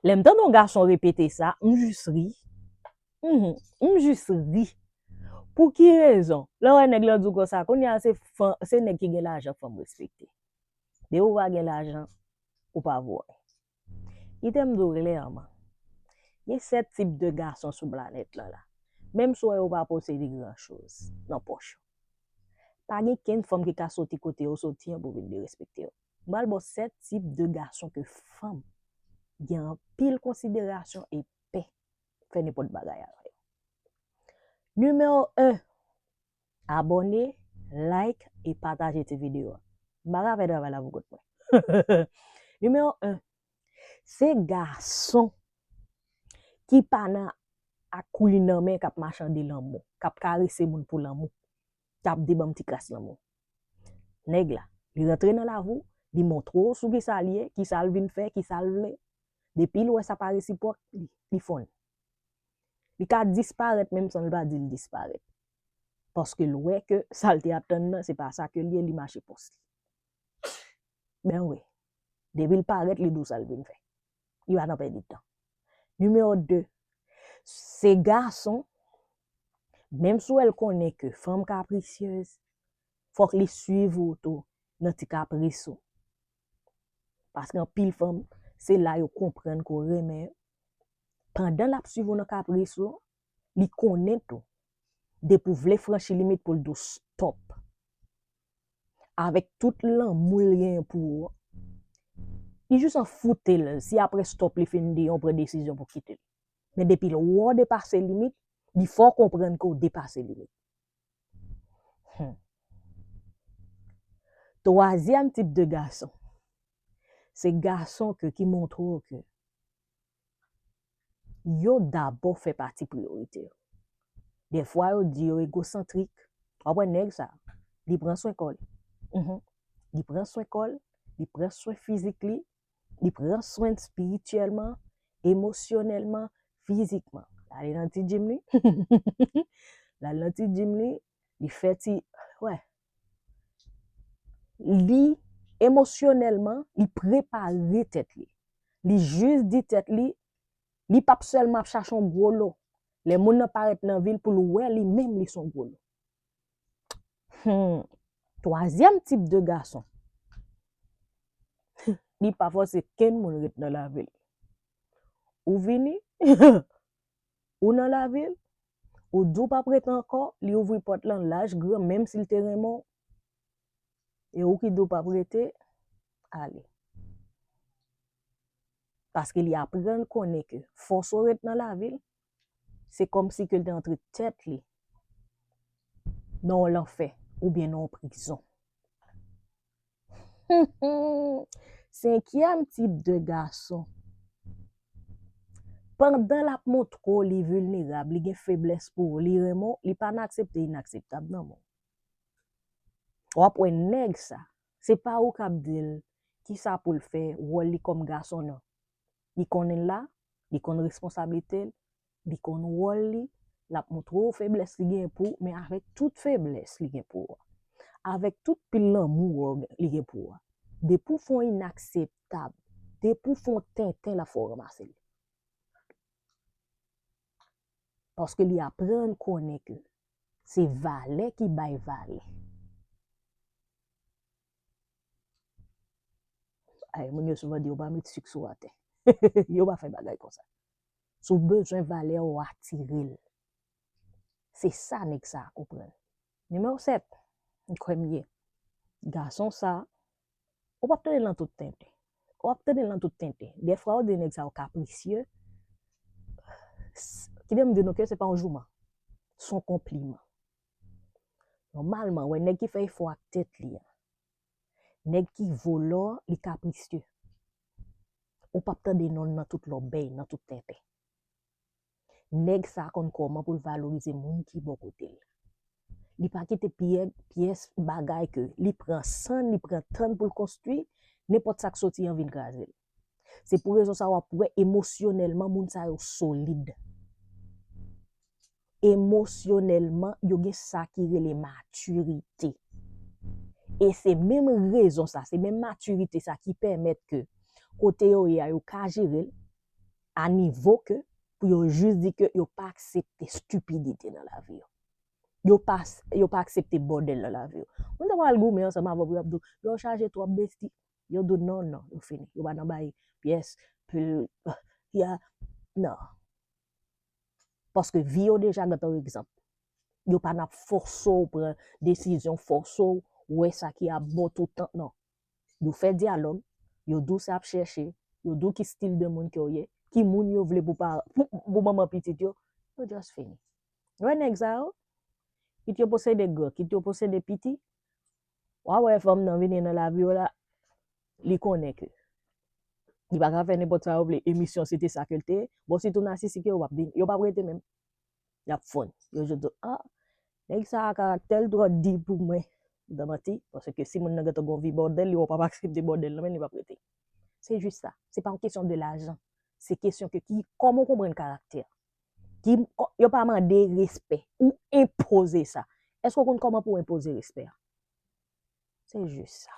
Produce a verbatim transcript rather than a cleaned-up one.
Lè m tande yon gason repete sa, m jis ri. Mhm, m jis ri. Pou ki rezon? Lè w wè nèg lan di w konsa, kounye a se fan, se nèg ki gen lajan fanm respekte. Depi w pa gen lajan, ou pa vo anyen. Kite m di w klèman, gen sèt tip de gason sou planèt lan la. Menm si w wè yo pa posede gran choz nan pòch yo. Pa gen kenn fanm ki ka soti kote yo soti an pou vin derespekte yo. M pral ba w sèt tip de gason ke fanm gen anpil konsiderasyon e pè fè nenpòt bagay avè yo. Nimewo en, abòne, like e pataje ti videyo a. M pa ka fè travay la pou kont mwen. Nimewo en, se gason ki pa nan ak kwi nan men k ap machande lanmou, k ap karese moun pou lanmou, k ap di ban m ti kras lanmou. Nèg la, li rantre nan lavi w, li montre w sou kisa l ye, kisa l vin fè, kisa l vle. Depi l wè sa pa resipwòk, li, li fonn. Li ka disparèt menm san l pa di l disparèt. Paske l wè ke sa l te ap tann nan, se pa sa ke l ye, li mache pòs li. Ben wi. Depi l parèt, li di w sa l vin fè. Li pa nan pèdi tan. Nimewo de, se gason, menm si w wè l konnen ke fanm kaprisyèz, fòk li swiv ou tou nan ti kapris ou. Paske anpil fanm, se la yo konprann ke w renmen yo. Pandan l ap swiv ou nan kapris ou, li konnen tou, depi w vle franchi limit pou l di w stop. Avèk tout lanmou l genyen pou ou, li jis an foute l si apre stop li fin di yon pran desizyon pou kite l. Men depi l wè w depase limit, li fè w konprann ke w depase limit. Hmm. Twazyèm tip de gason, se gason ke, ki montre w ke yo dabò fè pati priyorite yo. Defwa yo di yo egosantrik. W ap wè nèg sa, li pran swen kò li. Mhm. Li pran swen kò l, li pran swen fizik li, li pran swen l espirityèlman, emosyonèlman, fizikman. L ale nan ti gym li. L al nan ti gym li, li fè ti, wè. Li, emosyonèlman, li prepare tèt li. Li jis di tèt li, li p ap sèlman ap chache yon gwo lo. Lè moun nan parèt nan vi l pou l wè li menm li se yon gwo lo. Hmm. Twazyèm tip de gason, li pa fòse kenn moun ret nan lavi l. Ou vini, ou nan lavi l, ou di w p ap rete ankò, li ouvri pòt lan laj gran, menm si l te renmen w, e ou ki di w p ap rete, ale. Paske li aprann konnen ke fòse w ret nan lavi l, se kòmsi ke l te antre tèt li nan yon lanfè oubyen nan yon prizon. Senkyèm tip de gason. Pandan l ap montre w li vilnerab, li gen feblès pou ou, li renmen w, li pa nan aksepte inakseptab nan men w. W ap wè nèg sa, se pa ou k ap di l kisa pou l fè, wòl li kòm gason non. Li konnen l la, li konn responsablite l, li konn wòl li, l ap montre w feblès li gen pou ou, men avèk tout feblès li gen pou ou a, avèk tout pil lanmou li gen pou ou a, depi w fè yon inakseptab, depi w fè yon tenten, l ap fè w ranmase l. Paske li aprann konnen ke se valè ki bay valè. Ay, moun yo souvan di yo pa met sik sou atè. Yo pa fè bagay konsa. Si w bezwen valè, w atire l. Se sa nèg sa a konprann. Nimewo sèt, m kwè m ye. Gason sa, ou p ap tande l nan tout tenten. Ou p ap tande l nan tout tenten. Dèfwa, yo di nèg sa yo kaprisye. S-, kite m di nou ke se pa yon jouman. Se yon konpliman. Nòmalman, wè nèg ki fè efò ak tèt li a. Nèg ki vo lò, li kaprisye. Ou p ap tande non l nan tout lòbèy, nan tout tenten. Nèg sa konn kòman pou l valorize moun ki bò kote l. Li pa kite pyè-, pyès bagay ke li pran san l, li pran tan l pou l konstwi, nenpòt sa k soti an vin kraze l. Se pou rezon sa w ap wè emosyonèlman moun sa yo solid. Emosyonèlman, yo gen sa ki rele matirite. E se menm rezon sa, se menm matirite sa ki pèmèt ke kote yo ye a, yo ka jere l, a nivo ke pou yo jis di ke yo pa aksepte stipidite nan lavi yo. Yo pa, yo pa aksepte bòdèl nan lavi yo. Moun ta pral goumen ansanm avè w pou y ap di w, yo chaje twòp besti. Yo di w non, non, yo fini. Yo pa nan bay pyès, pil, ya, non. Paske vi yo deja gen yon egzanp. Yo pa nan fòse w pran desizyon, fòse w wè sa ki ap bon tout tan, non. Yo fè dyalòg, yo di w sa y ap chèche, yo di w ki stil de moun ke w ye, ki moun yo vle pou pa, pou, pou manman pitit yo, yo just fini. Wè nèg sa yo, kit yo posede gran, kit yo posede piti, w a wè fanm nan vini nan lavi yo la, li konnen ke li pa ka fè nenpòt sa yo vle, emisyon se te sa ke l te ye, bon, sitou nasisik yo, yo p ap vin, yo p ap rete menm. Y ap fonn. Yo jis di, ah, nèg sa a karaktè l twò di pou mwen. Li pa manti, paske si moun nan gentan gon vi bòdèl, li wè w p ap aksepte bòdèl nan men li, li p ap rete. Se jis sa. Se pa yon kesyon de lajan. Se kesyon ke ki, kòman w konprann karaktè. Ki, kò- yo pa mande respè. Ou enpoze sa. Èske w konn kòman pou w enpoze respè a? Se jis sa.